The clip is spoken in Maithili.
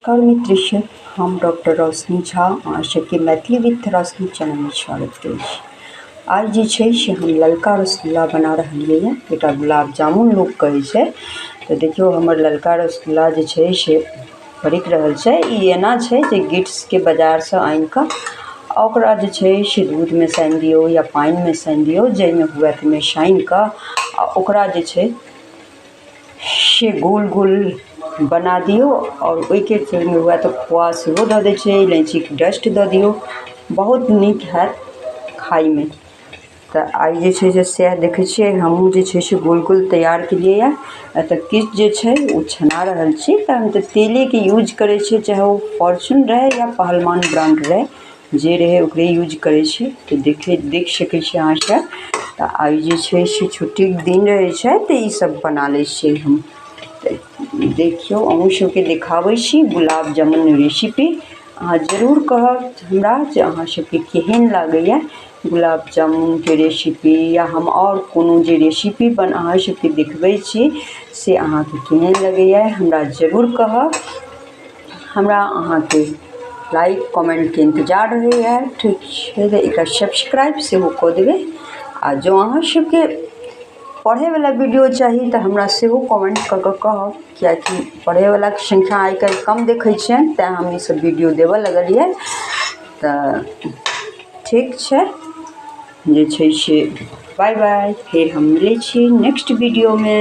नमस्कार मित्र, हम डॉक्टर रोशनी झा अहाँ सबके मैथिली विथ रोशनी चैनलमे स्वागत करै छी। आइ जे छै से हम ललका रसगुल्ला बना रहलियै यऽ, एकरा गुलाब जामुन लोक कहै छै। तऽ देखियौ, हमर ललका रसगुल्ला जे छै से फड़कि रहल छै। ई एना छै जे गिट्सके बाजारसँ आनि कऽ आ ओकरा जे छै से दूधमे सानि दियौ या पानिमे सानि दियौ, जाहिमे हुए ताहिमे सानि कऽ आ ओकरा जे छै से गोल गोल बना दियौ। आओर ओहिके संग हुए तऽ खोआ सेहो दऽ दै छै, इलायचीके डस्ट दऽ दियौ, बहुत नीक हैत खाइमे। तऽ आइ जे छै से सएह देखै छियै, हमहूँ जे छै से गोल गोल तैयार केलियै यए। तऽ किछु जे छै ओ छना रहल छी। तऽ हम तऽ तेलेके यूज करै छियै, चाहे ओ फॉर्च्यून रहै या पहलवान ब्राण्ड रहै, जे रहै ओकरे यूज करै छी। तऽ देख सकै छी अहाँसभ। तऽ आइ जे छै से छुट्टीके दिन रहै छै तऽ ईसभ बना लै छियै हम। तऽ देखियौ, अहूँ सभके देखाबै छी गुलाब जामुन रेसिपी। अहाँ जरूर कहब हमरा जे अहाँ सभके केहन लागैए गुलाब जामुनके रेसिपी, या हम आओर कोनो जे रेसिपी अहाँ सभके देखबै छी से अहाँके केहन लगैए, हमरा जरूर कहब। हमरा अहाँके लाइक कमेन्टके इन्तजार रहैए। ठीक छै, तऽ एकरा सब्सक्राइब सेहो कऽ देबै। आ जँ अहाँ सभके पढ़ैवला वीडियो चाही तऽ हमरा सेहो कमेन्ट कऽ कऽ कहब, किएकि पढ़ैवलाके संख्या आइ काल्हि कम देखै छियनि, तेँ हम ईसभ वीडियो देबऽ लगलियै। तऽ ठीक छै, जे छै से बाय बाय, फेर हम मिलै छी नेक्स्ट वीडियोमे।